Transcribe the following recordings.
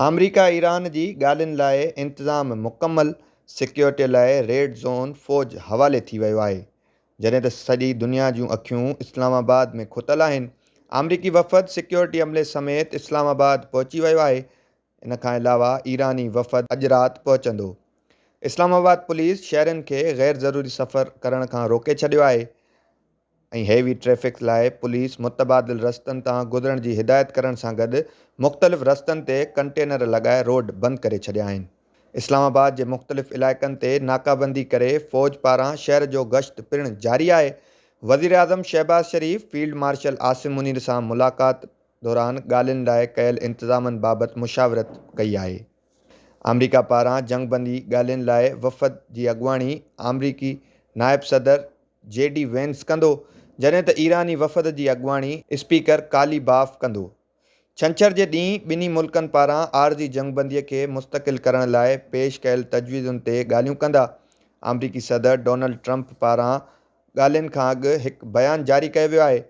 آمريڪا Iran جي ڳالهين لاء انتظام مڪمل، سيڪيورٽي لاء ريڊ زون فوج حوالي ٿي ويو آهي، جڏهن ته سڄي دنيا جون اکيون اسلام آباد ۾ کتل آهن، آمريڪي وفد سيڪيورٽي عملي سميت اسلام آباد پهچي ويو آهي، ان کان علاوه ايراني وفد اڄ رات پهچندو. اسلام آباد پوليس شهرين کي غير ضروري سفر ڪرڻ کان روڪي ڇڏيو آهي. ۽ هيوي ٽريفڪ لاء پوليس متبادل رستن تان گذرڻ جي هدايت ڪرڻ سان گڏ مختلف رستن تي ڪنٽينر لڳائي روڊ بند ڪري ڇڏيا آهن. اسلام آباد جي مختلف علائقن تي ناڪابندي ڪري فوج پاران شهر جو گشت پڻ جاري آهي. وزيراعظم شهباز شريف فيلڊ مارشل عاصم منير سان ملاقات دوران ڳالهين لاء ڪيل انتظامن بابت مشاورت ڪئي آهي. آمريڪا پاران جنگبندي ڳالهين لاء وفد جي اڳواڻي آمريڪي نائب صدر جي ڊي وينس ڪندو، جڏهن ته ايراني وفد جي اڳواڻي اسپيڪر قالي باف ڪندو. ڇنڇر جي ڏينهن ٻنهي ملڪن پاران عارضي جنگبندي کي مستقل ڪرڻ لاء پيش ڪيل تجويزن تي ڳالهيون ڪندا. آمريڪي صدر ڊونلڊ ٽرمپ پاران ڳالهين کان اڳ هڪ بيان جاري ڪيو ويو آهي،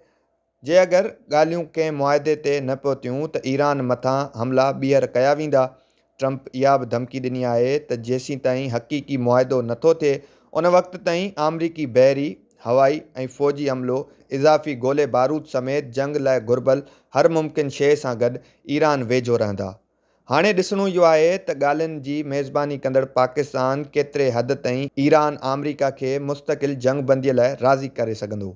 جي اگر ڳالهيون ڪنهن معاهدي تي نه پهتيون ته ايران مٿان حملا ٻيهر ڪيا ويندا. ٽرمپ اها به ڌمڪي ڏني آهي ته جيسيتائين حقيقي معاهدو نٿو ٿئي ان وقت تائين آمريڪي بحري، هوائي ۽ فوجي عملو اضافي گولي بارود سميت جنگ لاء گهربل هر ممڪن شيء سان گڏ ايران ويجهو رهندا. هاڻي ڏسڻو اهو آهي ته ڳالهين جي ميزباني ڪندڙ پاڪستان ڪيتري حد تائين ايران آمريڪا کي مستقل جنگ بندي لاء راضي ڪري سگهندو.